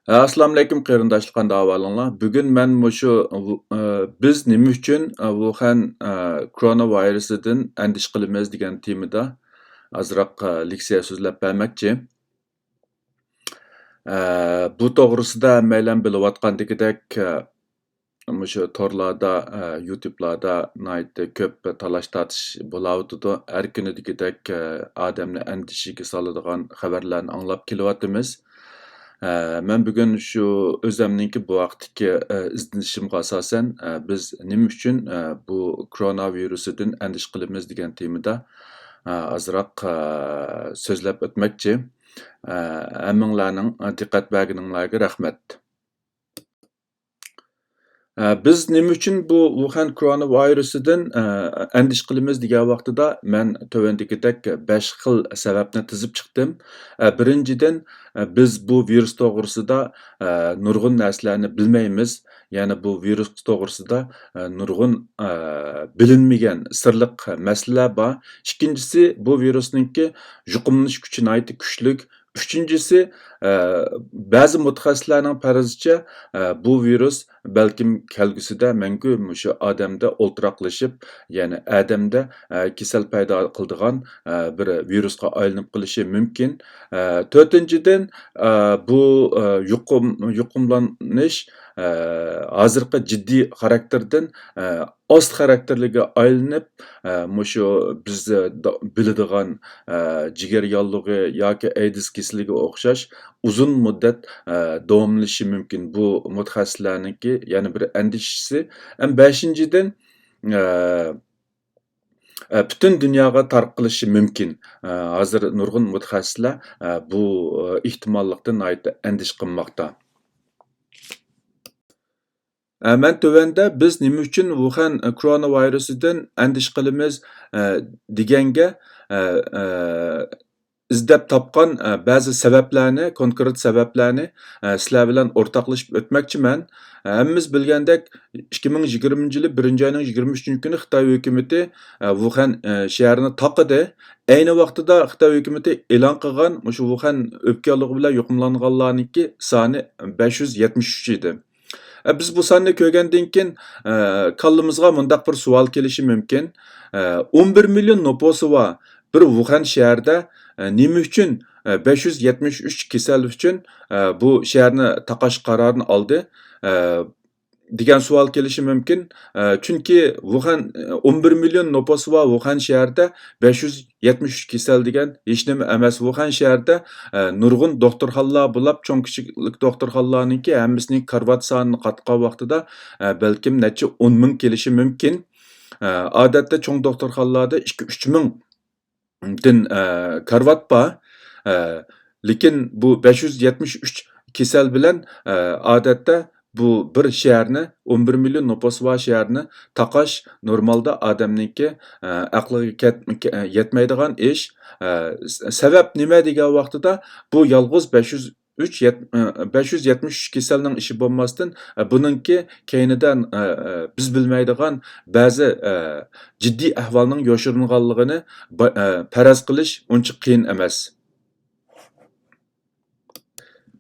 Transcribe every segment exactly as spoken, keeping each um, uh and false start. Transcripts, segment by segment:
ھە، ئەسسالامۇئەلەيكۇم قېرىنداشلار، قانداق ئەھۋالىڭلار؟ بۈگۈن مەن مۇشۇ، ئە، بىز نېمە ئۈچۈن، ئە، ۋۇخەن، ئە، كورونا ۋىرۇسىدىن ئەندىشە قىلىمىز دېگەن تېمىدا ئازراق، ئە، لېكسىيە سۆزلەپ بەرمەكچى. ئە، بۇ توغرىسىدا ھەممەيلەن بىلىۋاتقاندىكىدەك، ئە، مۇشۇ تورلاردا، ئە، يۇتۇبلاردا ناھايىتى كۆپ تالاش-تارتىش بولاۋاتىدۇ. ھەر كۈنىدىكىدەك، ئە، ئادەمنى ئەندىشىگە سالىدىغان خەۋەرلەرنى ئاڭلاپ كېلىۋاتىمىز. ئە، مەن بۈگۈن شۇ ئۆزەمنىڭكى بۇ ھەقتىكى، ئە، ئىزدىنىشىمغا ئاساسەن، ئە، بىز نېمە ئۈچۈن، ئە، بۇ كورونا ۋىرۇسىدىن ئەندىشە قىلىمىز دېگەن تېمىدا، ئە، ئازراق، ئە، سۆزلەپ ئۆتمەكچى. ئە، ھەممىڭلارنىڭ، ئە، دىققەت بەرگىنىڭلارغا رەھمەت. ئە، بىز نېمە ئۈچۈن بۇ ۋۇخەن كورونا ۋىرۇسىدىن، ئە، ئەندىشە قىلىمىز دېگەن ۋاقتىدا مەن تۆۋەندىكىدەك بەش خىل سەۋەبنى تىزىپ چىقتىم. ئە، بىرىنچىدىن، ئە، بىز بۇ ۋىرۇس توغرىسىدا، ئە، نۇرغۇن نەرسىلەرنى بىلمەيمىز. يەنى بۇ ۋىرۇس توغرىسىدا، ئە، نۇرغۇن، ئە، بىلىنمىگەن سىرلىق مەسىلىلەر بار. ئىككىنچىسى، بۇ ۋىرۇسنىڭكى يۇقۇملىنىش كۈچى ناھايىتى كۈچلۈك. ئۈچىنچىسى، ئە، بەزى مۇتەخەسسىسلەرنىڭ پەرىزىچە، ئە، بۇ ۋىرۇس بەلكىم كەلگۈسىدە مەڭگۈ مۇشۇ ئادەمدە ئولتۇراقلىشىپ، يەنى ئادەمدە، ئە، كېسەل پەيدا قىلىدىغان، ئە، بىر ۋىرۇسقا ئايلىنىپ قېلىشى مۇمكىن. ئە، تۆتىنچىدىن، ئە، بۇ، ئە، يۇقۇم-، يۇقۇملىنىش، ئە، ھازىرقى جىددىي خاراكتېردىن، ئە، ئاستا خاراكتېرلىككە ئايلىنىپ، ئە، مۇشۇ بىز، ئە، دا-، بىلىدىغان، ئە، جىگەر ياللۇغى ياكى ئەيدىز كېسىلىگە ئوخشاش ئۇزۇن مۇددەت، ئە، داۋاملىشىشى مۇمكىن. بۇ مۇتەخەسسىسلەرنىڭكى يەنە بىر ئەندىشىسى. ھەم بەشىنچىدىن، ئە، ئە، پۈتۈن دۇنياغا تارقىلىشى مۇمكىن. ئە، ھازىر نۇرغۇن مۇتەخەسسىسلەر، ئە، بۇ، ئە، ئېھتىماللىقتىن ناھايىتى ئەندىشە قىلماقتا. ئە، مەن تۆۋەندە بىز نېمە ئۈچۈن ۋۇخەن، ئە، كورونا ۋىرۇسىدىن ئەندىشە قىلىمىز، ئە، دېگەنگە، ئە، ئە، ئىزدەپ تاپقان، ئە، بەزى سەۋەبلەرنى، كونكرېت سەۋەبلەرنى، ئە، سىلەر بىلەن ئورتاقلىشىپ ئۆتمەكچىمەن. ئە، ھەممىمىز بىلگەندەك، ئىككى مىڭ يىگىرمىنچى يىلى بىرىنچى ئاينىڭ يىگىرمە ئۈچىنچى كۈنى خىتاي ھۆكۈمىتى، ئە، ۋۇخەن، ئە، شەھىرىنى تاقىدى. ئەينى ۋاقتىدا خىتاي ھۆكۈمىتى ئېلان قىلغان مۇشۇ ۋۇخەن ئۆپكە ياللۇغى بىلەن يۇقۇملانغانلارنىڭكى سانى بەش يۈز يەتمىش ئۈچ ئىدى. ئە، بىز بۇ ساننى كۆرگەندىن كېيىن، ئە، كاللىمىزغا مۇنداق بىر سوئال كېلىشى مۇمكىن. ئە، ئون بىر مىليون نوپۇسى بار بىر ۋۇخەن شەھىرىدە، ئە، نېمە ئۈچۈن، ئە، بەش يۈز يەتمىش ئۈچ كېسەل ئۈچۈن، ئە، بۇ شەھەرنى تاقاش قارارىنى ئالدى؟ ئە، دېگەن سوئال كېلىشى مۇمكىن. ئە، چۈنكى ۋۇخەن، ئە، ئون بىر مىليون نوپۇسى بار ۋۇخەن شەھىرىدە بەش يۈز يەتمىش ئۈچ كېسەل دېگەن ھېچنېمە ئەمەس. ۋۇخەن شەھىرىدە، ئە، نۇرغۇن دوختۇرخانىلار بولۇپ، چوڭ كىچىكلىك دوختۇرخانىلارنىڭكى ھەممىسىنىڭ كارىۋات سانىنى قاتقان ۋاقتىدا، ئە، بەلكىم نەچچە ئون مىڭ كېلىشى مۇمكىن. ئە، ئادەتتە چوڭ دوختۇرخانىلاردا ئىككى، ئۈچ مىڭ دىن، ئە، كارىۋات بار. ئە، لېكىن بۇ بەش يۈز يەتمىش ئۈچ كېسەل بىلەن، ئە، ئادەتتە بۇ بىر شەھەرنى، ئون بىر مىليون نوپۇسى بار شەھەرنى تاقاش نورمالدا ئادەمنىڭكى، ئە، ئەقلىگە كەت-، كە-، يەتمەيدىغان ئىش. ئە، س-، سەۋەب نېمە دېگەن ۋاقتىدا، بۇ يالغۇز بەش يۈز ئۈچ يەت-، ئە، بەش يۈز يەتمىش ئۈچ كېسەلنىڭ ئىشى بولماستىن، ئە، بۇنىڭكى كەينىدە، ئە، ئە، بىز بىلمەيدىغان بەزى، ئە، جىددىي ئەھۋالنىڭ يوشۇرۇنغانلىقىنى با-، ئە، پەرەز قىلىش ئۇنچە قىيىن ئەمەس.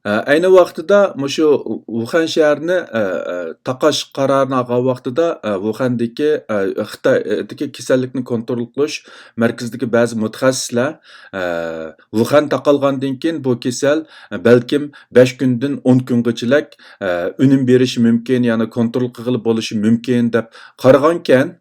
ئە، ئەينى ۋاقتىدا مۇشۇ ۋۇخەن شەھىرىنى، ئە، ئە، تاقاش قارارىنى ئالغان ۋاقتىدا، ئە، ۋۇخەندىكى، ئە، خىتايدىكى كېسەللىكنى كونترول قىلىش مەركىزىدىكى بەزى مۇتەخەسسىسلەر، ئە، ۋۇخەن تاقالغاندىن كېيىن بۇ كېسەل، ئە، بەلكىم بەش كۈندىن ئون كۈنگىچىلىك، ئە، ئۈنۈم بېرىشى مۇمكىن، يەنى كونترول قىلغىلى بولۇشى مۇمكىن دەپ قارىغانىكەن.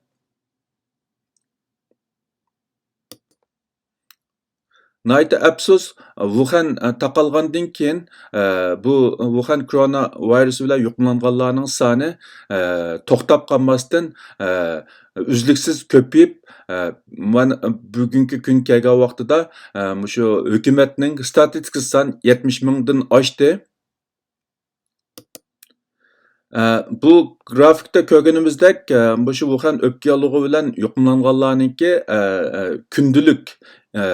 ناھايىتى ئەپسۇس، ۋۇخەن، ئە، تاقالغاندىن كېيىن، ئە، بۇ ۋۇخەن كورونا ۋىرۇسى بىلەن يۇقۇملانغانلارنىڭ سانى، ئە، توختاپ قالماستىن، ئە، ئۈزلۈكسىز كۆپىيىپ، ئە، مانا بۈگۈنكى كۈن كەلگەن ۋاقتىدا، ئە، مۇشۇ ھۆكۈمەتنىڭ ستاتىستىكىسى سان يەتمىش مىڭدىن ئاشتى. ئە، بۇ گرافىكتا كۆرگىنىمىزدەك، ئە، مۇشۇ ۋۇخەن ئۆپكە ياللۇغى بىلەن يۇقۇملانغانلارنىڭكى، ئە، ئە، كۈندىلىك ئە،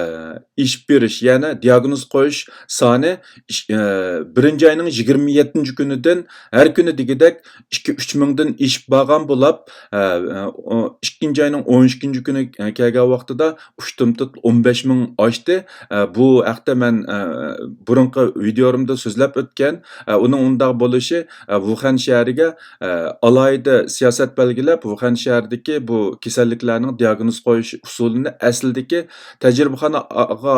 ئېشىپ بېرىش، يەنى دىياگنوز قويۇش سانى ئىش-، ئە، بىرىنچى ئاينىڭ يىگىرمە يەتتىنچى كۈنىدىن ھەر كۈنى دېگۈدەك ئىككى، ئۈچ مىڭدىن ئېشىپ بارغان بولۇپ، ئە، ئە، ئو-، ئىككىنچى ئاينىڭ ئون ئىككىنچى كۈنى، ئە، كەلگەن ۋاقتىدا ئۈچ تۆت ئون بەش مىڭ ئاشتى. ئە، بۇ ھەقتە مەن، ئە، بۇرۇنقى ۋىدىيولىرىمدا سۆزلەپ ئۆتكەن. ئە، ئۇنىڭ ئۇنداق بولۇشى، ئە، ۋۇخەن شەھىرىگە، ئە، ئالاھىدە سىياسەت بەلگىلەپ، ۋۇخەن شەھىرىدىكى بۇ كېسەللىكلەرنىڭ دىياگنوز قويۇش ئۇسۇلىنى ئەسلىدىكى تەجرىبىخانىغا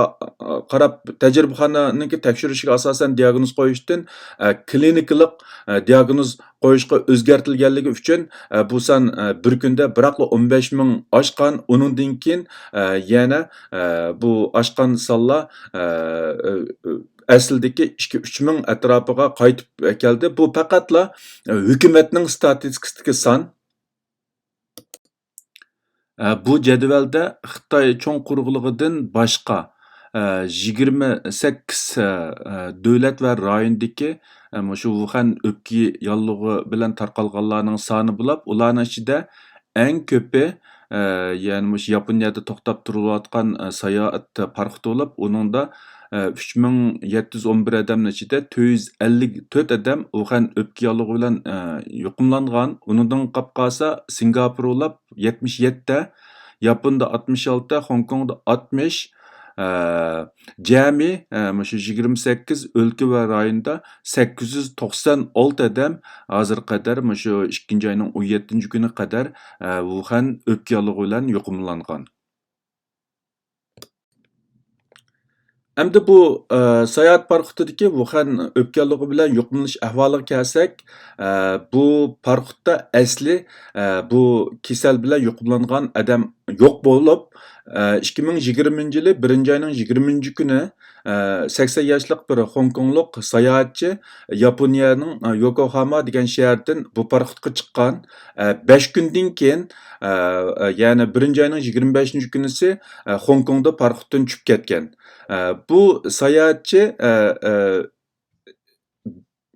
قاراپ، تەجرىبىخانىنىڭكى تەكشۈرۈشىگە ئاساسەن دىياگنوز قويۇشتىن، ئە، كلىنىكىلىق، ئە، دىياگنوز قويۇشقا ئۆزگەرتىلگەنلىكى ئۈچۈن، ئە، بۇ سان، ئە، بىر كۈندە بىراقلا ئون بەش مىڭ ئاشقان، ئۇنىڭدىن كېيىن، ئە، يەنە، ئە، بۇ ئاشقان سانلار، ئە، ئە، ئەسلىدىكى ئىككى، ئۈچ مىڭ ئەتراپىغا قايتىپ كەلدى. بۇ پەقەتلا، ئە، ھۆكۈمەتنىڭ ستاتىستىكىسىدىكى سان. ئە، بۇ جەدۋەلدە خىتاي چوڭ قۇرۇقلۇقىدىن باشقا، ئە، يىگىرمە سەككىز، ئە، ئە، دۆلەت ۋە رايوندىكى، ئە، مۇشۇ ۋۇخەن ئۆپكە ياللۇغى بىلەن تارقالغانلارنىڭ سانى بولۇپ، ئۇلارنىڭ ئىچىدە ئەڭ كۆپى، ئە، يەنى مۇشۇ ياپونىيەدە توختاپ تۇرۇلۇۋاتقان، ئە، ساياھەت پاراخوتى بولۇپ، ئۇنىڭدا، ئە، ئۈچ مىڭ يەتتە يۈز ئون بىر ئادەمنىڭ ئىچىدە تۆت يۈز ئەللىك تۆت ئادەم ۋۇخەن ئۆپكە ياللۇغى بىلەن، ئە، يۇقۇملانغان. ئۇنىڭدىن قاپ قالسا سىنگاپور بولۇپ يەتمىش يەتتە، ياپوندا ئاتمىش ئالتە، خوڭكوڭدا ئاتمىش، ئە، جەمئىي، ئە، مۇشۇ يىگىرمە سەككىز ئۆلكە ۋە رايوندا سەككىز يۈز توقسان ئالتە ئادەم ھازىرغا قەدەر، مۇشۇ ئىككىنچى ئاينىڭ ئون يەتتىنچى كۈنى قەدەر، ئە، ۋۇخەن ئۆپكە ياللۇغى بىلەن يۇقۇملانغان. ئەمدى بۇ، ئە، ساياھەت پاراخوتىدىكى ۋۇخەن ئۆپكە ياللۇغى بىلەن يۇقۇملىنىش ئەھۋالىغا كەلسەك، ئە، بۇ پاراخوتتا ئەسلى، ئە، بۇ كېسەل بىلەن يۇقۇملانغان ئادەم يوق بولۇپ، ئىككى مىڭ يىگىرمىنچى يىلى بىرىنچى ئاينىڭ يىگىرمە كۈنى، سەكسەن ياشلىق بىر خوڭكوڭلۇق ساياھەتچى ياپونىيەنىڭ يوكوھاما دېگەن شەھىرىدىن بۇ پاراخوتقا چىققان. بەش كۈندىن كېيىن، يەنى بىرىنچى ئاينىڭ يىگىرمە بەشىنچى كۈنىسى خوڭكوڭدا پاراخوتتىن چۈشۈپ كەتكەن. بۇ ساياھەتچى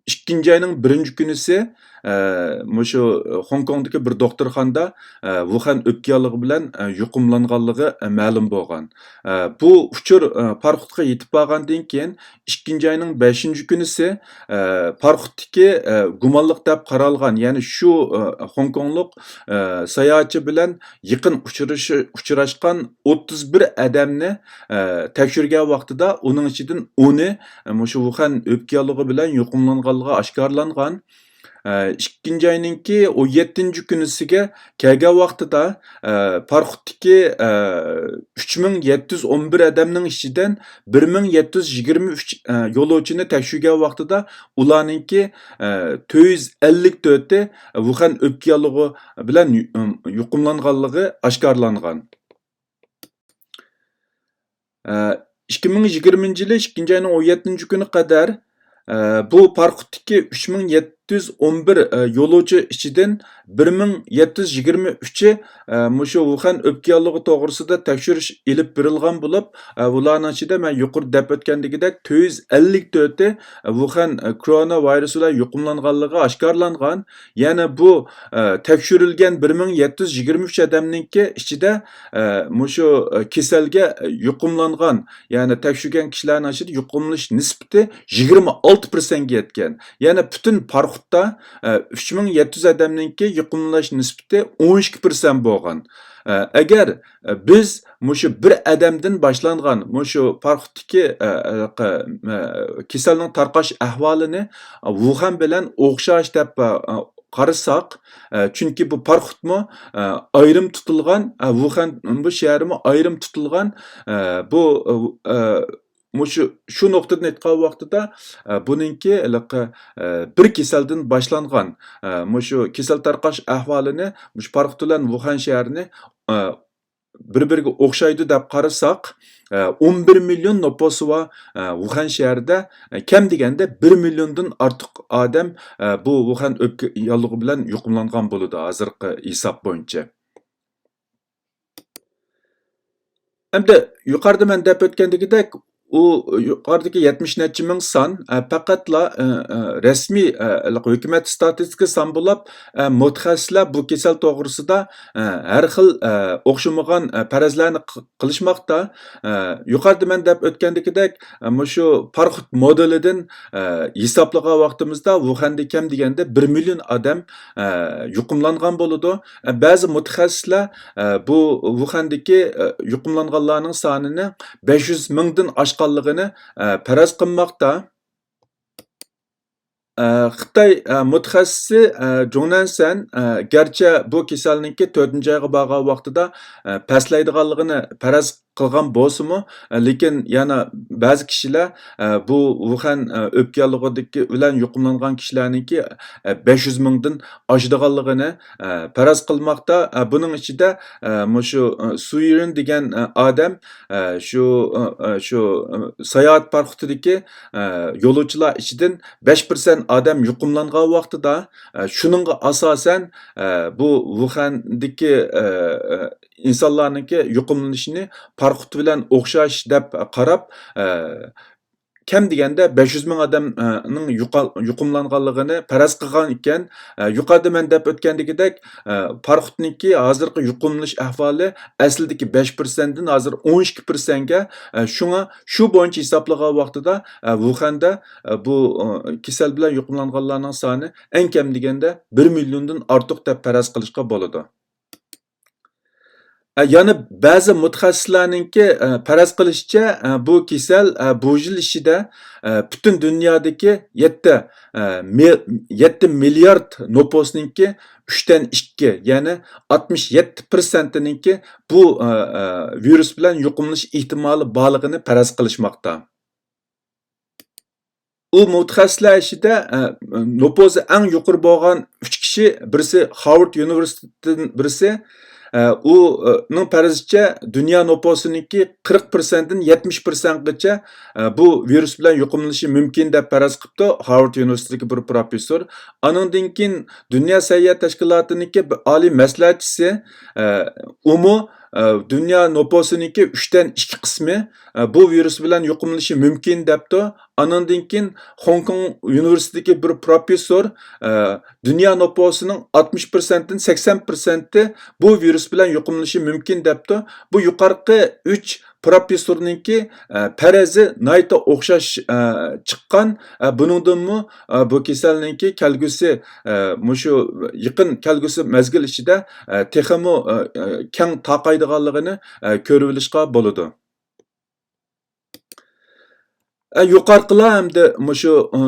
ئىككىنچى ئاينىڭ بىرىنچى كۈنىسى، ئە، مۇشۇ خوڭكوڭدىكى بىر دوختۇرخانىدا، ئە، ۋۇخەن ئۆپكە ياللۇغى بىلەن، ئە، يۇقۇملانغانلىقى، ئە، مەلۇم بولغان. ئە، بۇ ئۇچۇر، ئە، پاراخوتقا يېتىپ بارغاندىن كېيىن، ئىككىنچى ئاينىڭ بەشىنچى كۈنىسى، ئە، پاراخوتتىكى، ئە، گۇمانلىق دەپ قارالغان، يەنى شۇ، ئە، خوڭكوڭلۇق، ئە، ساياھەتچى بىلەن يېقىن ئۇچرىشى-، ئۇچراشقان ئوتتۇز بىر ئادەمنى، ئە، تەكشۈرگەن ۋاقتىدا ئۇنىڭ ئىچىدىن ئونى، ئە، مۇشۇ ۋۇخەن ئۆپكە ياللۇغى بىلەن يۇقۇملانغانلىقى ئاشكارىلانغان. ئە، ئىككىنچى ئاينىڭكى ئون يەتتىنچى كۈنىسىگە كەلگەن ۋاقتىدا، ئە، پاراخوتتىكى، ئە، ئۈچ مىڭ يەتتە يۈز ئون بىر ئادەمنىڭ ئىچىدىن بىر مىڭ يەتتە يۈز يىگىرمە ئۈچ، ئە، يولۇچىنى تەكشۈرگەن ۋاقتىدا ئۇلارنىڭكى، ئە، تۆت يۈز ئەللىك تۆتى ۋۇخەن ئۆپكە ياللۇغى بىلەن يۇ-، يۇقۇملانغانلىقى ئاشكارىلانغان. ئىككى مىڭ يىگىرمىنچى يىلى ئىككىنچى ئاينىڭ ئون يەتتىنچى كۈنى قەدەر، بۇ پاراخوتتىكى ئۈچ مىڭ يەتتە يۈز ئون بىر يولۇچى ئىچىدىن بىر مىڭ يەتتە يۈز يىگىرمە ئۈچى مۇشۇ ۋۇخەن ئۆپكە ياللۇغى توغرىسىدا تەكشۈرۈش ئېلىپ بېرىلغان بولۇپ، ئۇلارنىڭ ئىچىدە مەن يۇقىرىدا دەپ ئۆتكەندىكىدەك تۆت يۈز ئەللىك تۆتى ۋۇخەن كورونا ۋىرۇسى بىلەن يۇقۇملانغانلىقى ئاشكارىلانغان. يەنە بۇ، ئە، تەكشۈرۈلگەن بىر مىڭ يەتتە يۈز يىگىرمە ئۈچ ئادەمنىڭكى ئىچىدە، ئە، مۇشۇ، ئە، كېسەلگە، ئە، يۇقۇملانغان، يەنى تەكشۈرگەن كىشىلەرنىڭ ئىچىدە يۇقۇملىنىش نىسبىتى يىگىرمە ئالتە پىرسەنتكە يەتكەن. يەنى پۈتۈن پاراخوتتا، ئە، ئۈچ مىڭ يەتتە يۈز ئادەمنىڭكى يۇقۇملىنىش نىسبىتى ئون ئىككى پىرسەنت بولغان. ئە، ئەگەر، ئە، بىز مۇشۇ بىر ئادەمدىن باشلانغان مۇشۇ پاراخوتتىكى، ئە، ئە، ق-، ئە، كېسەلنىڭ تارقاش ئەھۋالىنى ۋۇخەن بىلەن ئوخشاش دەپ، ئە، قارىساق، ئە، چۈنكى بۇ پاراخوتمۇ، ئە، ئايرىم تۇتۇلغان، ئە، ۋۇخەن بۇ شەھىرىمۇ ئايرىم تۇتۇلغان، ئە، بۇ، ئە، مۇشۇ، شۇ نۇقتىدىن ئېيتقان ۋاقتىدا، ئە، بۇنىڭكى ھېلىقى، ئە، بىر كېسەلدىن باشلانغان، ئە، مۇشۇ كېسەل تارقاش ئەھۋالىنى مۇشۇ پاراخوت بىلەن ۋۇخەن شەھىرىنى، ئە، بىر-بىرىگە ئوخشايدۇ دەپ قارىساق، ئون بىر مىليون نوپۇسى بار، ۋۇخەن شەھىرىدە كەم دېگەندە بىر مىليوندىن ئارتۇق ئادەم بۇ ۋۇخەن ئۆپكە ياللۇغى بىلەن يۇقۇملانغان بولىدۇ ھازىرقى ھېساب بويىچە. ئەمدى يۇقىرىدا مەن دەپ ئۆتكەندىكىدەك، ئۇ يۇقىرىدىكى يەتمىش نەچچە مىڭ سان، ئە، پەقەتلا، ئە، ئە، رەسمىي، ئە، ھۆكۈمەت ئىستاتىستىكا سان بولاپ، ئە، مۇتەخەسسىسلەر بۇ كېسەل توغرىسىدا، ئە، ھەر خىل، ئە، ئوخشىمىغان، ئە، پەرەزلەرنى ق-، قىلىشماقتا. ئە، يۇقىرىدا مەن دەپ ئۆتكەندىكىدەك، ئە، مۇشۇ پارخود مودېلىدىن، ئە، ھېسابلىغان ۋاقتىمىزدا ۋۇخەندە كەم دېگەندە بىر مىليون ئادەم، ئە، يۇقۇملانغان بولىدۇ. ئە، بەزى مۇتەخەسسىسلەر، ئە، بۇ ۋۇخەندىكى، ئە، يۇقۇملانغانلارنىڭ سانىنى بەش يۈز مىڭدىن ئاشقانلىقىنى، ئە، پەرەز قىلماقتا. ئە، خىتاي، ئە، مۇتەخەسسىسى، ئە، جۇڭ نەنسەن، ئە، گەرچە بۇ كېسەلنىڭكى تۆتىنچى ئايغا بارغان ۋاقتىدا، ئە، پەسلەيدىغانلىقىنى پەرەز قىلغان بولسىمۇ، ئە، لېكىن يەنە بەزى كىشىلەر، ئە، بۇ ۋۇخەن، ئە، ئۆپكە ياللۇغىدىكى بىلەن يۇقۇملانغان كىشىلەرنىڭكى، ئە، بەش يۈز مىڭدىن ئاشىدىغانلىقىنى، ئە، پەرەز قىلماقتا. ئە، بۇنىڭ ئىچىدە، ئە، مۇشۇ، ئە، سۇيرىن دېگەن، ئە، ئادەم، ئە، شۇ، ئە، ئە، شۇ، ئە، ساياھەت پارخوتىدىكى، ئە، يولۇچىلار ئىچىدىن بەش پىرسەنت ئادەم يۇقۇملانغان ۋاقتىدا، ئە، شۇنىڭغا ئاساسەن، ئە، بۇ ۋۇخەندىكى، ئە، ئە، ئىنسانلارنىڭكى يۇقۇملىنىشىنى پارخوت بىلەن ئوخشاش دەپ قاراپ، ئە، كەم دېگەندە بەش يۈز مىڭ ئادەم، ئە، نىڭ يۇقا-، يۇقۇملانغانلىقىنى پەرەز قىلغان ئىكەن. ئە، يۇقىرىدا مەن دەپ ئۆتكەندىكىدەك، ئە، پارخوتنىڭكى ھازىرقى يۇقۇملىنىش ئەھۋالى ئەسلىدىكى بەش پىرسەنتتىن ھازىر ئون ئىككى پىرسەنتكە، ئە، شۇڭا شۇ بويىچە ھېسابلىغان ۋاقتىدا، ئە، ۋۇخەندە، ئە، بۇ، ئە، كېسەل بىلەن يۇقۇملانغانلارنىڭ سانى ئەڭ كەم دېگەندە بىر مىليوندىن ئارتۇق دەپ پەرەز قىلىشقا بولىدۇ. ئە، يەنە بەزى مۇتەخەسسىسلەرنىڭكى، ئە، پەرەز قىلىشىچە، ئە، بۇ كېسەل، ئە، بۇ يىل ئىچىدە، ئە، پۈتۈن دۇنيادىكى يەتتە، ئە، مىل-، يەتتە مىليارد نوپۇسنىڭكى ئۈچتىن ئىككى، يەنى ئاتمىش يەتتە پىرسەنتىنىڭكى بۇ، ئە، ئە، ۋىرۇس بىلەن يۇقۇملىنىش ئېھتىمالى بارلىقىنى پەرەز قىلىشماقتا. ئۇ مۇتەخەسسىسلەر ئىچىدە، ئە، نوپۇزى ئەڭ يۇقىرى بولغان ئۈچ كىشى، بىرسى خارۋارد ئۇنىۋېرسىتېتىدىن بىرسى، ئە، ئۇ، ئە، نىڭ پەرىزىچە دۇنيا نوپۇسىنىڭكى قىرىق پىرسەنتتىن يەتمىش پىرسەنتقىچە، ئە، بۇ ۋىرۇس بىلەن يۇقۇملىنىشى مۇمكىن دەپ پەرەز قىپتۇ خارۋارد ئۇنىۋېرسىتېتىدىكى بىر پروفېسسور. ئانىڭدىن كېيىن دۇنيا سەھىيە تەشكىلاتىنىڭكى بىر ئالىي مەسلىھەتچىسى، ئە، ئۇمۇ، ئە، دۇنيا نوپۇسىنىڭكى ئۈچتىن ئىككى قىسمى، ئە، بۇ ۋىرۇس بىلەن يۇقۇملىنىشى مۇمكىن دەپتۇ. ئانىڭدىن كېيىن خوڭكوڭ ئۇنىۋېرسىتېتىدىكى بىر پروفېسسور، ئە، دۇنيا نوپۇسىنىڭ ئاتمىش پىرسەنتتىن سەكسەن پىرسەنتى بۇ ۋىرۇس بىلەن يۇقۇملىنىشى مۇمكىن دەپتۇ. بۇ يۇقارقى ئۈچ پروفېسسورنىڭكى، ئە، پەرەزى ناھايىتى ئوخشاش، ئە، چىققان. ئە، بۇنىڭدىنمۇ، ئە، بۇ كېسەلنىڭكى كەلگۈسى، ئە، مۇشۇ يېقىن كەلگۈسى مەزگىل ئىچىدە، ئە، تېخىمۇ، ئە، ئە، كەڭ تارقايدىغانلىقىنى، ئە، كۆرۈۋېلىشقا بولىدۇ. ئە، يۇقىرىقىلار ئەمدى مۇشۇ، ئە،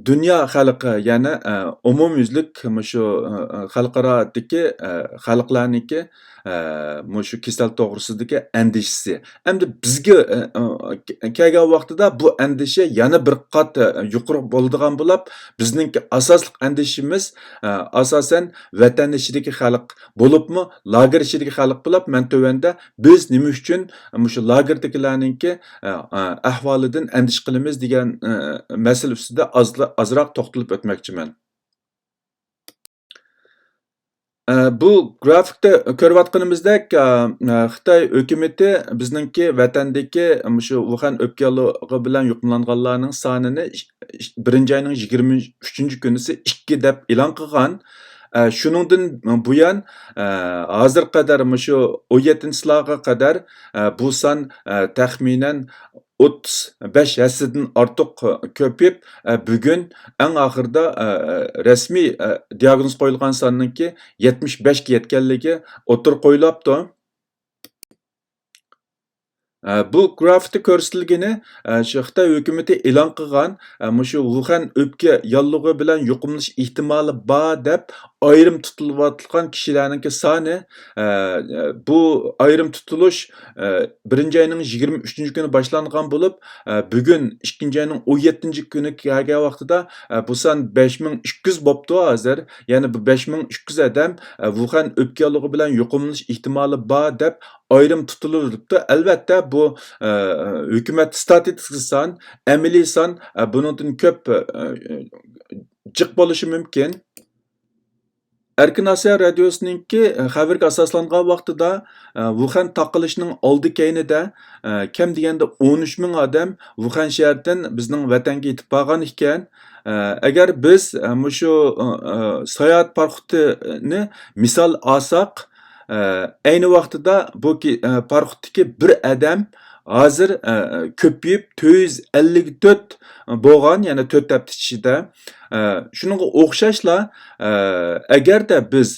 دۇنيا خەلقى، يەنى، ئە، ئومۇميۈزلۈك مۇشۇ، ئە، ئە، خەلقئارادىكى، ئە، خەلقلەرنىڭكى، ئە، مۇشۇ كېسەل توغرىسىدىكى ئەندىشىسى. ئەمدى بىزگە، ئە، ئە، كەلگەن ۋاقتىدا بۇ ئەندىشە يەنە بىر قات، ئە، يۇقىرى بولىدىغان بولاپ، بىزنىڭكى ئاساسلىق ئەندىشىمىز، ئە، ئاساسەن ۋەتەن ئىچىدىكى خەلق بولۇپمۇ، لاگېر ئىچىدىكى خەلق بولاپ، مەن تۆۋەندە بىز نېمە ئۈچۈن مۇشۇ لاگېردىكىلەرنىڭكى، ئە، ئە، ئەھۋالىدىن ئەندىشە قىلىمىز دېگەن، ئە، مەسىلە ئۈستىدە ئازلا-، ئازراق توختىلىپ ئۆتمەكچىمەن. ئە، بۇ گرافىكتا كۆرۈۋاتقىنىمىزدەك، ئە، ئە، خىتاي ھۆكۈمىتى بىزنىڭكى ۋەتەندىكى مۇشۇ ۋۇخەن ئۆپكە ياللۇغى بىلەن يۇقۇملانغانلارنىڭ سانىنى ئىش-، ئىش-، بىرىنچى ئاينىڭ يىگىرمە ئۈچىنچى كۈنىسى ئىككى دەپ ئېلان قىلغان. ئە، شۇنىڭدىن بۇيان، ئە، ھازىرغا قەدەر مۇشۇ ئون يەتتىنچى چىسلاغا قەدەر، ئە، بۇ سان، ئە، تەخمىنەن ئوتتۇز بەش ھەسسىدىن ئارتۇق كۆپىيىپ، ئە، بۈگۈن ئەڭ ئاخىرىدا، ئە، رەسمىي، ئە، دىياگنوز قويۇلغان ساننىڭكى يەتمىش بەشكە يەتكەنلىكى ئوتتۇرىغا قويۇلاپتۇ. ئە، بۇ گرافىكتا كۆرسىتىلگىنى، ئە، شۇ خىتاي ھۆكۈمىتى ئېلان قىلغان، ئە، مۇشۇ ۋۇخەن ئۆپكە ياللۇغى بىلەن يۇقۇملىنىش ئېھتىمالى بار دەپ ئايرىم تۇتۇلۇۋاتقان كىشىلەرنىڭكى سانى، ئە، بۇ ئايرىم تۇتۇلۇش، ئە، بىرىنچى ئاينىڭ يىگىرمە ئۈچىنچى كۈنى باشلانغان بولۇپ، ئە، بۈگۈن ئىككىنچى ئاينىڭ ئون يەتتىنچى كۈنى كەلگەن ۋاقتىدا، ئە، بۇ سان بەش مىڭ ئىككى يۈز بوپتۇ ھازىر. يەنى بۇ بەش مىڭ ئىككى يۈز ئادەم، ئە، ۋۇخەن ئۆپكە ياللۇغى بىلەن يۇقۇملىنىش ئېھتىمالى بار دەپ ئايرىم تۇتۇلۇۋېلىپتۇ. ئەلۋەتتە، بۇ، ئە، ھۆكۈمەت ستاتىستىكىسى سان، ئەمەلىي سان، ئە، بۇنىڭدىن كۆپ، ئە، جىق بولۇشى مۇمكىن. ئەركىن ئاسىيا رادىيوسىنىڭكى، ئە، خەۋىرىگە ئاساسلانغان ۋاقتىدا، ئە، ۋۇخەن تارقىلىشنىڭ ئالدى كەينىدە، ئە، كەم دېگەندە ئون ئۈچ مىڭ ئادەم ۋۇخەن شەھىرىدىن بىزنىڭ ۋەتەنگە يېتىپ بارغان ئىكەن. ئە، ئەگەر بىز، ئە، مۇشۇ، ئە، ئە، ساياھەت پاراخوتىنى مىسال ئالساق، ئە، ئەينى ۋاقتىدا بۇ كى-، ئە، پاراخوتتىكى بىر ئادەم ھازىر، ئە، كۆپىيىپ تۆت يۈز ئەللىك تۆت بولغان، يەنە تۆت ھەپتە ئىچىدە. ئە، شۇنىڭغا ئوخشاشلا، ئە، ئەگەردە بىز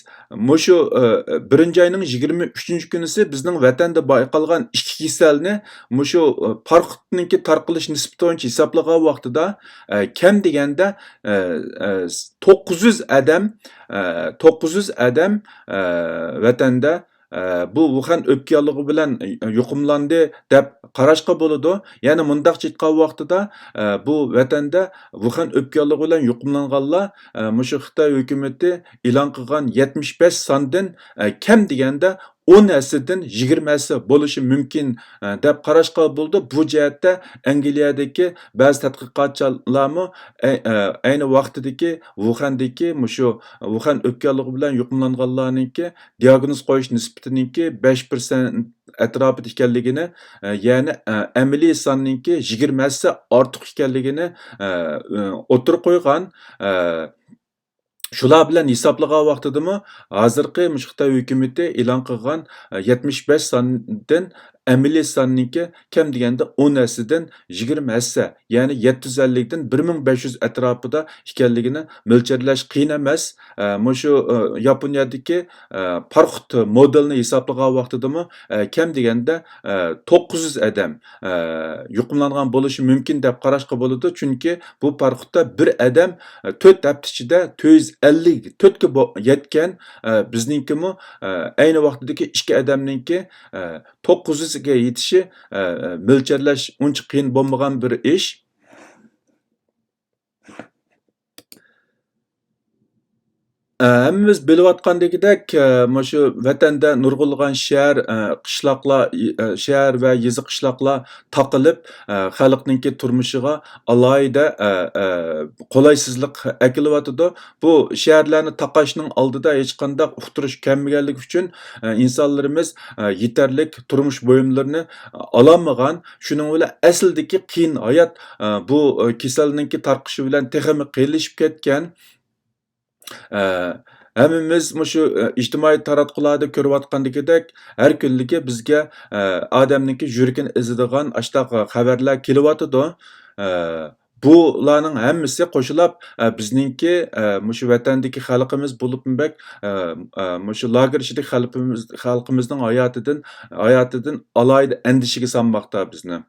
مۇشۇ، ئە، بىرىنچى ئاينىڭ يىگىرمە ئۈچىنچى كۈنىسى بىزنىڭ ۋەتەندە بايقالغان ئىككى كېسەلنى مۇشۇ، ئە، پاراخوتنىڭكى تارقىلىش نىسبىتى بويىچە ھېسابلىغان ۋاقتىدا، ئە، كەم دېگەندە، ئە، ئە، توققۇز يۈز ئادەم، ئە، توققۇز يۈز ئادەم، ئە، ۋەتەندە ئە، بۇ ۋۇخەن ئۆپكە ياللۇغى بىلەن يۇقۇملاندى دەپ قاراشقا بولىدۇ. يەنى مۇنداقچە ئېيتقان ۋاقتىدا، ئە، بۇ ۋەتەندە ۋۇخەن ئۆپكە ياللۇغى بىلەن يۇقۇملانغانلار، ئە، مۇشۇ خىتاي ھۆكۈمىتى ئېلان قىلغان يەتمىش بەش ساندىن، ئە، كەم دېگەندە ئون ھەسسىدىن يىگىرمە ھەسسە بولۇشى مۇمكىن، ئە، دەپ قاراشقا بولىدۇ. بۇ جەھەتتە ئەنگلىيەدىكى بەزى تەتقىقاتچىلارمۇ ئەي-، ئە، ئەينى ۋاقتىدىكى ۋۇخەندىكى مۇشۇ ۋۇخەن ئۆپكە ياللۇغى بىلەن يۇقۇملانغانلارنىڭكى دىئاگنوز قويۇش نىسبىتىنىڭكى بەش پىرسەنت ئەتراپىدا ئىكەنلىكىنى، ئە، يەنى، ئە، ئەمەلىي ساننىڭكى يىگىرمە ھەسسە ئارتۇق ئىكەنلىكىنى، ئە، ئە، ئوتتۇرىغا قويغان. ئە، شۇلار بىلەن ھېسابلىغان ۋاقتىدىمۇ ھازىرقى مۇشۇ خىتاي ھۆكۈمىتى ئېلان قىلغان، ئە، يەتمىش بەش ساندىن ئەمەلىي ساننىڭكى كەم دېگەندە ئون ھەسسىدىن يىگىرمە ھەسسە، يەنى يەتتە يۈز ئەللىكتىن بىر مىڭ بەش يۈز ئەتراپىدا ئىكەنلىكىنى مۆلچەرلەش قىيىن ئەمەس. ئە، مۇشۇ، ئە، ياپونىيەدىكى، ئە، پاراخوت مودېلىنى ھېسابلىغان ۋاقتىدىمۇ، ئە، كەم دېگەندە، ئە، توققۇز يۈز ئادەم، ئە، يۇقۇملانغان بولۇشى مۇمكىن دەپ قاراشقا بولىدۇ. چۈنكى بۇ پاراخوتتا بىر ئادەم، ئە، تۆت ھەپتە ئىچىدە تۆت يۈز ئەللىك تۆتكە بو-، يەتكەن. ئە، بىزنىڭكىمۇ، ئە، ئەينى ۋاقتىدىكى ئىككى ئادەمنىڭكى، ئە، توققۇز يۈزگە يېتىشى، ئە، ئە، مۆلچەرلەش ئۇنچە قىيىن بولمىغان بىر ئىش. ئە، ھەممىمىز بىلىۋاتقاندىكىدەك، ئە، مۇشۇ ۋەتەندە نۇرغۇنلىغان شەھەر، ئە، قىشلاقلار، ئى، ئە، شەھەر ۋە يېزا قىشلاقلار تاقىلىپ، ئە، خەلقنىڭكى تۇرمۇشىغا ئالاھىدە، ئە، ئە، قولايسىزلىق ئەكېلىۋاتىدۇ. بۇ شەھەرلەرنى تاقاشنىڭ ئالدىدا ھېچقانداق ئۇقتۇرۇش كەلمىگەنلىكى ئۈچۈن، ئە، ئىنسانلىرىمىز، ئە، يېتەرلىك تۇرمۇش بۇيۇملىرىنى ئالالمىغان. شۇنىڭ بىلەن ئەسلىدىكى قىيىن ھايات، ئە، بۇ، ئە، كېسەلنىڭكى تارقىشى بىلەن تېخىمۇ قىيىنلىشىپ كەتكەن. ئە، ھەممىمىز مۇشۇ، ئە، ئىجتىمائىي تاراتقۇلاردا كۆرۈۋاتقاندىكىدەك، ھەر كۈنلۈكى بىزگە، ئە، ئادەمنىڭكى يۈرىكىنى ئېزىدىغان ئاشتاق خەۋەرلەر كېلىۋاتىدۇ. ئە، بۇلارنىڭ ھەممىسى قوشۇلاپ، ئە، بىزنىڭكى، ئە، مۇشۇ ۋەتەندىكى خەلقىمىز بولۇپمۇ بەك، ئە، ئە، مۇشۇ لاگېر ئىچىدىكى خەلقىمىز، خەلقىمىزنىڭ ھاياتىدىن، ھاياتىدىن ئالاھىدە ئەندىشىگە سالماقتا بىزنى.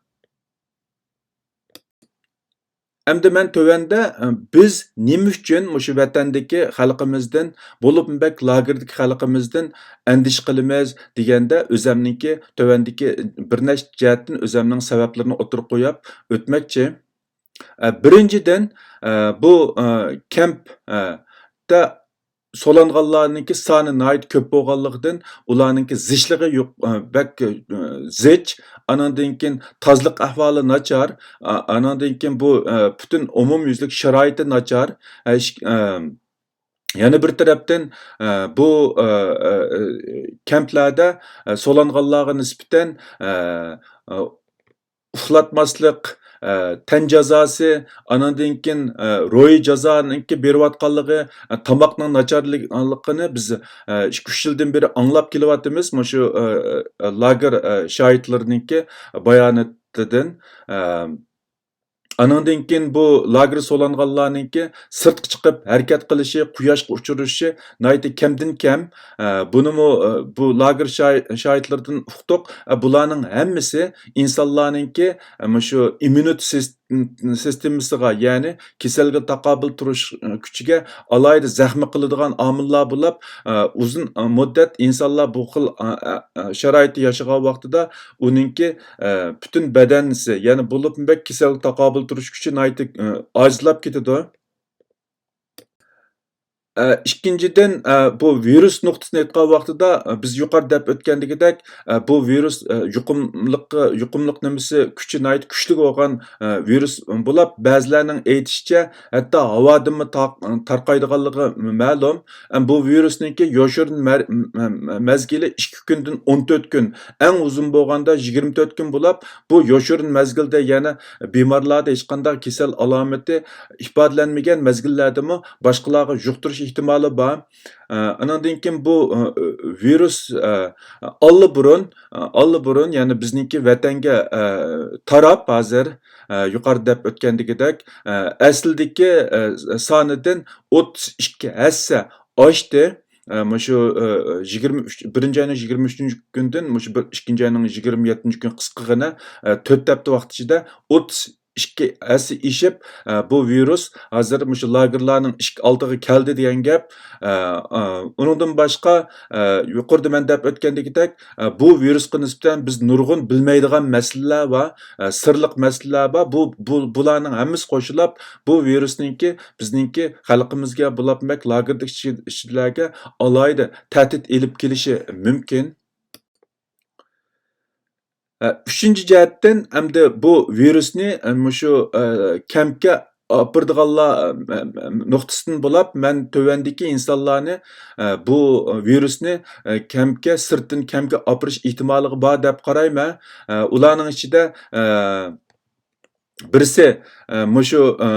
ئەمدى مەن تۆۋەندە، ئە، بىز نېمە ئۈچۈن مۇشۇ ۋەتەندىكى خەلقىمىزدىن، بولۇپمۇ بەك لاگېردىكى خەلقىمىزدىن ئەندىشە قىلىمىز دېگەندە، ئۆزەمنىڭكى تۆۋەندىكى بىر نەچچە جەھەتتىن ئۆزەمنىڭ سەۋەبلىرىنى ئوتتۇرىغا قويۇپ ئۆتمەكچى. ئە، بىرىنچىدىن، ئە، بۇ، ئە، كەمپ، ئە، دە سولانغانلارنىڭكى سانى ناھايىتى كۆپ بولغانلىقىدىن، ئۇلارنىڭكى زىچلىقى يۇق-، ئە، بەك، ئە، زىچ. ئانىڭدىن كېيىن تازىلىق ئەھۋالى ناچار. ئا-، ئانىڭدىن كېيىن بۇ، ئە، پۈتۈن ئومۇميۈزلۈك شارائىتى ناچار. ئە، ئىش-، ئە، يەنە بىر تەرەپتىن، ئە، بۇ، ئە، ئە، ئە، كەمپلەردە، ئە، سولانغانلارغا نىسبەتەن، ئە، ئە، ئۇخلاتماسلىق، ئە، تەن جازاسى، ئانىڭدىن كېيىن، ئە، روھىي جازانىڭكى بېرىۋاتقانلىقى، ئە، تاماقنىڭ ناچارلىقىنى بىز، ئە، ئىككى، ئۈچ يىلدىن بېرى ئاڭلاپ كېلىۋاتىمىز، مۇشۇ، ئە، ئە، لاگېر، ئە، شاھىتلىرىنىڭكى باياناتىدىن. ئە، ئانىڭدىن كېيىن بۇ لاگېر سولانغانلارنىڭكى سىرتقا چىقىپ ھەرىكەت قىلىشى، قۇياشقا ئۇچرىشىشى ناھايىتى كەمدىن كەم. ئە، بۇنىمۇ، ئە، بۇ لاگېر شاھىت-، شاھىتلىرىدىن ئۇقتۇق. ئە، بۇلارنىڭ ھەممىسى ئىنسانلارنىڭكى، ئە، مۇشۇ ئىممۇنىتېت سىس-، سىستېمىسىغا، يەنى كېسەلگە تاقابىل تۇرۇش، ئە، كۈچىگە ئالاھىدە زەخمە قىلىدىغان ئامىللار بولۇپ، ئە، ئۇزۇن، ئە، مۇددەت ئىنسانلار بۇ خىل، ئە، ئە، ئە، شارائىتتا ياشىغان ۋاقتىدا ئۇنىڭكى، ئە، پۈتۈن بەدەنسى، يەنى بولۇپمۇ بەك كېسەلگە تاقابىل تۇرۇش كۈچى ناھايىتى، ئە، ئاجىزلاپ كېتىدۇ. ئىككىنچىدىن، بۇ ۋىرۇس نۇقتىسىنى ئېيتقان ۋاقتىدا، بىز يۇقىرىدا دەپ ئۆتكەندىكىدەك، بۇ ۋىرۇس يۇقۇملۇق، يۇقۇملۇق نېمىسى، كۈچى ناھايىتى كۈچلۈك بولغان ۋىرۇس بولۇپ، بەزىلەرنىڭ ئېيتىشىچە، ھەتتا ھاۋادىنمۇ تا-، تارقايدىغانلىقى مەلۇم. بۇ ۋىرۇسنىڭكى يوشۇرۇن مەر-، مەزگىلى ئىككى كۈندىن ئون تۆت كۈن، ئەڭ ئۇزۇن بولغاندا يىگىرمە تۆت كۈن بولۇپ، بۇ يوشۇرۇن مەزگىلدە يەنە بىمارلاردا ھېچقانداق كېسەل ئالامىتى ئىپادىلەنمىگەن مەزگىللەردىمۇ باشقىلارغا يۇقتۇرۇش ئېھتىمالى بار. ئە، ئانىڭدىن كېيىن بۇ، ئە، ۋىرۇس، ئە، ئاللىبۇرۇن، ئە، ئاللىبۇرۇن، يەنى بىزنىڭكى ۋەتەنگە، ئە، تاراپ ھازىر، ئە، يۇقىرىدا دەپ ئۆتكەندىكىدەك، ئە، ئەسلىدىكى، ئە، سانىدىن ئوتتۇز ئىككى ھەسسە ئاشتى. ئە، مۇشۇ، ئە، يىگىرمە ئۈچ، بىرىنچى ئاينىڭ يىگىرمە ئۈچىنچى كۈندىن مۇشۇ بىر، ئىككىنچى ئاينىڭ يىگىرمە يەتتىنچى كۈنى قىسقىغىنە، ئە، تۆت ھەپتە ۋاقىت ئىچىدە ئوتتۇز ئىككى ھەسسە ئېشىپ، ئە، بۇ ۋىرۇس ھازىر مۇشۇ لاگېرلارنىڭ ئىشىك ئالدىغا كەلدى دېگەن گەپ. ئە، ئە، ئۇنىڭدىن باشقا، ئە، يۇقىرىدا مەن دەپ ئۆتكەندىكىدەك، ئە، بۇ ۋىرۇسقا نىسبەتەن بىز نۇرغۇن بىلمەيدىغان مەسىلىلەر بار، ئە، سىرلىق مەسىلىلەر بار. بۇ، بۇ، بۇلارنىڭ ھەممىسى قوشۇلۇپ، بۇ ۋىرۇسنىڭكى بىزنىڭكى خەلقىمىزگە بولۇپمۇ لاگېردىكى كىشىلەرگە ئالاھىدە تەھدىت ئېلىپ كېلىشى مۇمكىن. ئە، ئۈچىنچى جەھەتتىن، ئەمدى بۇ ۋىرۇسنى، ئە، مۇشۇ، ئە، كەمپكە ئاپىرىدىغانلار، ئە، نۇقتىسىدىن بولۇپ، مەن تۆۋەندىكى ئىنسانلارنى، ئە، بۇ ۋىرۇسنى، ئە، كەمپكە، سىرتتىن كەمپكە ئاپىرىش ئېھتىمالىغا بار دەپ قارايمەن. ئە، ئۇلارنىڭ ئىچىدە، ئە، بىرسى، ئە، مۇشۇ، ئە،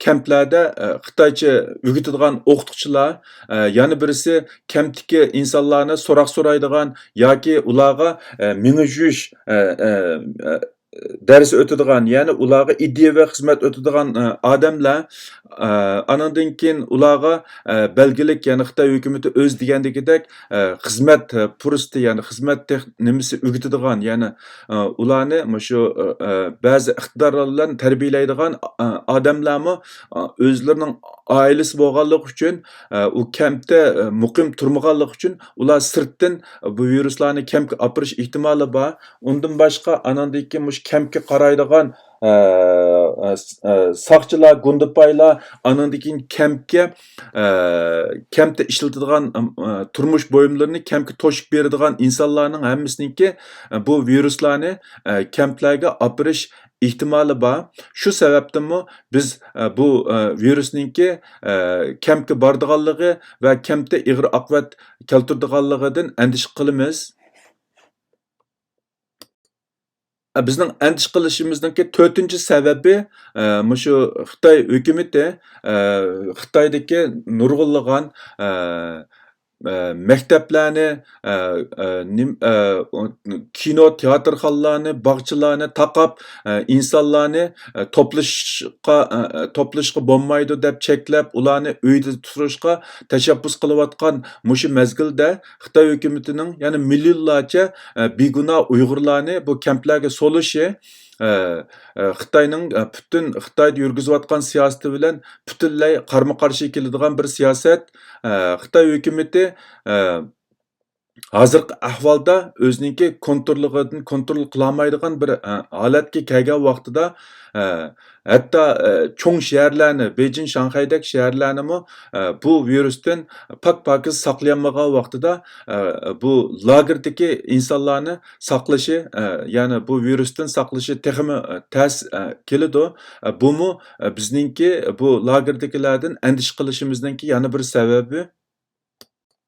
كەمپلەردە، ئە، خىتايچە ئۆگىتىدىغان ئوقۇتقۇچىلار، ئە، يەنە بىرسى كەمپتىكى ئىنسانلارنى سوراق سورايدىغان ياكى ئۇلارغا، ئە، مېڭە جۇيۇش، ئە، ئە، ئە، دەرس ئۆتىدىغان، يەنى ئۇلارغا ئىدىيەۋى خىزمەت ئۆتىدىغان، ئە، ئادەملەر، ئە، ئانىڭدىن كېيىن ئۇلارغا، ئە، بەلگىلىك، يەنى خىتاي ھۆكۈمىتى ئۆز دېگەندىكىدەك، ئە، خىزمەت، ئە، پۇرسىتى، يەنى خىزمەت تېخ-، نېمىسى ئۆگىتىدىغان، يەنى، ئە، ئۇلارنى مۇشۇ، ئە، ئە، بەزى ئىقتىدارلار بىلەن تەربىيەلەيدىغان، ئە، ئادەملەرمۇ، ئە، ئۆزلىرىنىڭ ئائىلىسى بولغانلىقى ئۈچۈن، ئە، ئۇ كەمپتە، ئە، مۇقىم تۇرمىغانلىقى ئۈچۈن ئۇلار سىرتتىن بۇ ۋىرۇسلارنى كەمپكە ئاپىرىش ئېھتىمالى بار. ئۇندىن باشقا، ئانىڭدىن كېيىن مۇشۇ كەمپكە قارايدىغان، ئە، ئە، س-، ئە، ساقچىلار، گۇندىپايلار، ئانىڭدىن كېيىن كەمپكە، ئە، كەمپتە ئىشلىتىدىغان، ئە، تۇرمۇش بۇيۇملىرىنى كەمپكە توشۇپ بېرىدىغان ئىنسانلارنىڭ ھەممىسىنىڭكى، ئە، بۇ ۋىرۇسلارنى، ئە، كەمپلەرگە ئاپىرىش ئېھتىمالى بار. شۇ سەۋەبتىنمۇ بىز، ئە، بۇ، ئە، ۋىرۇسنىڭكى، ئە، كەمپكە بارىدىغانلىقى ۋە كەمپتە ئېغىر ئاقىۋەت كەلتۈرىدىغانلىقىدىن ئەندىشە قىلىمىز. بىزنىڭ ئەندىشە قىلىشىمىزنىڭكى تۆتىنچى سەۋەبى، ئە، مۇشۇ خىتاي ھۆكۈمىتى، ئە، خىتايدىكى نۇرغۇنلىغان، ئە، ئە، مەكتەپلەرنى، ئە، ئە، نېم-، ئە، كىنو تىياتىرخانىلارنى، باغچىلارنى تاقاپ، ئە، ئىنسانلارنى، ئە، توپلىشىشقا، ئە، ئە، توپلىشىشقا بولمايدۇ دەپ چەكلەپ، ئۇلارنى ئۆيدە تۇرۇشقا تەشەببۇس قىلىۋاتقان مۇشۇ مەزگىلدە خىتاي ھۆكۈمىتىنىڭ يەنە مىليونلارچە، ئە، بىگۇناھ ئۇيغۇرلارنى بۇ كەمپلەرگە سولىشى، ئە، ئە، خىتاينىڭ، ئە، پۈتۈن خىتايدا يۈرگۈزۈۋاتقان سىياسىتى بىلەن پۈتۈنلەي قارمۇ-قارشى كېلىدىغان بىر سىياسەت. ئە، خىتاي ھۆكۈمىتى، ئە، ھازىرقى ئەھۋالدا ئۆزىنىڭكى كونتروللۇقىدىن كونترول قىلالمايدىغان بىر، ئە، ھالەتكە كەلگەن ۋاقتىدا، ئە، ھەتتا، ئە، چوڭ شەھەرلەرنى، بېيجىڭ، شاڭخەيدەك شەھەرلەرنىمۇ، ئە، بۇ ۋىرۇستىن پاك-پاكىز ساقلىيالمىغان ۋاقتىدا، ئە، بۇ لاگېردىكى ئىنسانلارنى ساقلىشى، ئە، يەنى بۇ ۋىرۇستىن ساقلىشى تېخىمۇ، ئە، تەس، ئە، كېلىدۇ. ئە، بۇمۇ، ئە، بىزنىڭكى بۇ لاگېردىكىلەردىن ئەندىشە قىلىشىمىزنىڭكى يەنە بىر سەۋەبى.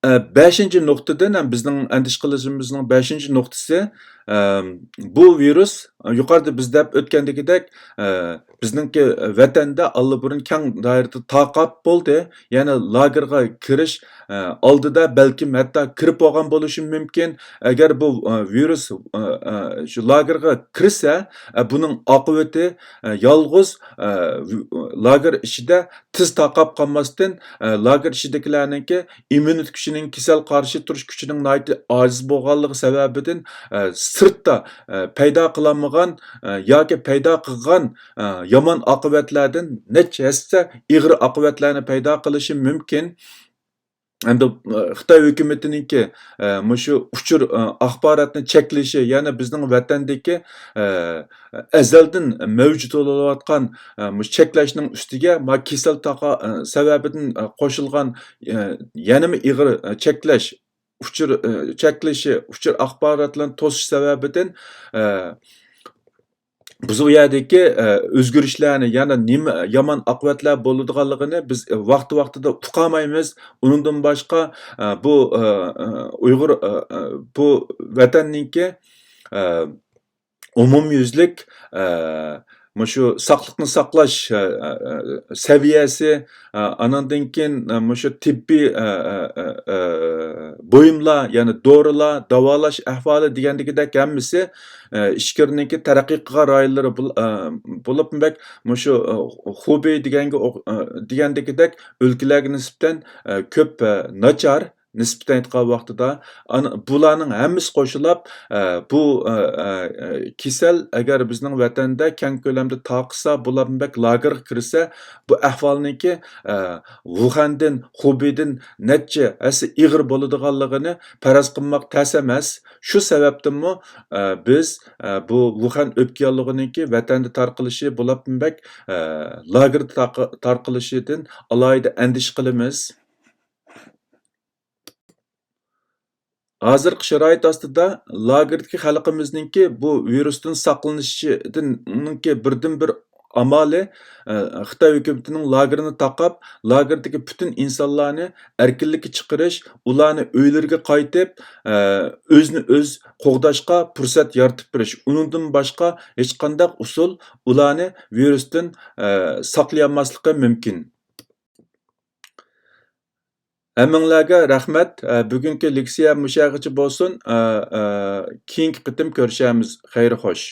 ئە، بەشىنچى نۇقتىدىن، ھەم بىزنىڭ ئەندىشە قىلىشىمىزنىڭ بەشىنچى نۇقتىسى، ئە، بۇ ۋىرۇس، ئە، يۇقىرىدا بىز دەپ ئۆتكەندىكىدەك، ئە، بىزنىڭكى ۋەتەندە ئاللىبۇرۇن كەڭ دائىرىدە تارقاپ بولدى. يەنى لاگېرغا كىرىش، ئە، ئالدىدا بەلكىم ھەتتا كىرىپ بولغان بولۇشى مۇمكىن. ئەگەر بۇ، ئە، ۋىرۇس، ئە، ئە، شۇ لاگېرغا كىرسە، ئە، بۇنىڭ ئاقىۋىتى، ئە، يالغۇز، ئە، لاگېر ئىچىدە تېز تارقاپ قالماستىن، ئە، لاگېر ئىچىدىكىلەرنىڭكى ئىممۇنىتېت كۈچىنىڭ، كېسەل قارشى تۇرۇش كۈچىنىڭ ناھايىتى ئاجىز بولغانلىقى سەۋەبىدىن، ئە، سىرتتا، ئە، پەيدا قىلالمىغان، ئە، ياكى پەيدا قىلغان، ئە، يامان ئاقىۋەتلەردىن نەچچە ھەسسە ئېغىر ئاقىۋەتلەرنى پەيدا قىلىشى مۇمكىن. ئەمدى، ئە، خىتاي ھۆكۈمىتىنىڭكى، ئە، مۇشۇ ئۇچۇر، ئە، ئاخباراتنى چەكلىشى، يەنى بىزنىڭ ۋەتەندىكى، ئە، ئەزەلدىن مەۋجۇت بولۇۋاتقان، ئە، مۇشۇ چەكلەشنىڭ ئۈستىگە ما كېسەل تاقا-، ئە، سەۋەبىدىن، ئە، قوشۇلغان، ئە، يەنىمۇ ئېغىر، ئە، چەكلەش، ئۇچۇر، ئە، چەكلىشى، ئۇچۇر ئاخباراتلىرىنى توسۇش سەۋەبىدىن، ئە، بىز ئۇ يەردىكى، ئە، ئۆزگىرىشلەرنى، يەنى نېمە يامان ئاقىۋەتلەر بولىدىغانلىقىنى بىز، ئە، ۋاقتى-ۋاقتىدا ئۇقالمايمىز. ئۇنىڭدىن باشقا، ئە، بۇ، ئە، ئە، ئۇيغۇر، ئە، ئە، بۇ ۋەتەننىڭكى، ئە، ئومۇميۈزلۈك، ئە، مۇشۇ ساقلىقنى ساقلاش، ئە، ئە، ئە، سەۋىيەسى، ئە، ئانىڭدىن كېيىن، ئە، مۇشۇ تېببىي، ئە، ئە، ئە، ئە، بۇيۇملار، يەنى دورىلار، داۋالاش ئەھۋالى دېگەندىكىدەك ھەممىسى، ئە، ئىچكىرىنىڭكى تەرەققىي قىلغان رايونلىرى بول-، ئە، بولۇپمۇ بەك مۇشۇ، ئە، خۇبېي دېگەنگە ئوخ-، ئە، دېگەندىكىدەك ئۆلكىلەرگە نىسبەتەن، ئە، كۆپ، ئە، ناچار. نىسبىتەن ئېيتقان ۋاقتىدا، ئانا، بۇلارنىڭ ھەممىسى قوشۇلاپ، ئە، بۇ، ئە، ئە، ئە، كېسەل ئەگەر بىزنىڭ ۋەتەندە كەڭ كۆلەمدە تارقىسا، بۇلارمۇ بەك لاگېرغا كىرسە، بۇ ئەھۋالنىڭكى، ئە، ۋۇخەندىن، خۇبېيدىن نەچچە ھەسسە ئېغىر بولىدىغانلىقىنى پەرەز قىلماق تەس ئەمەس. شۇ سەۋەبتىنمۇ، ئە، بىز، ئە، بۇ ۋۇخەن ئۆپكە ياللۇغىنىڭكى ۋەتەندە تارقىلىشى بولۇپمۇ بەك، ئە، لاگېردا تارقا-، تارقىلىشىدىن ئالاھىدە ئەندىشە قىلىمىز. ھازىرقى شارائىت ئاستىدا لاگېردىكى خەلقىمىزنىڭكى بۇ ۋىرۇستىن ساقلىنىشىدىنكى بىردىنبىر ئامالى، ئە، خىتاي ھۆكۈمىتىنىڭ لاگېرنى تاقاپ، لاگېردىكى پۈتۈن ئىنسانلارنى ئەركىنلىككە چىقىرىش، ئۇلارنى ئۆيلىرىگە قايتىپ، ئە، ئۆزىنى ئۆز قوغداشقا پۇرسەت يارىتىپ بېرىش. ئۇنىڭدىن باشقا ھېچقانداق ئۇسۇل ئۇلارنى ۋىرۇستىن، ئە، ساقلىيالماسلىقى مۇمكىن. ھەممىڭلارگە رەھمەت. ئە، بۈگۈنكى لېكسىيە مۇشۇ يەرگىچە بولسۇن. ئە، ئە، كېيىنكى قېتىم كۆرۈشەرمىز. خەير خوش.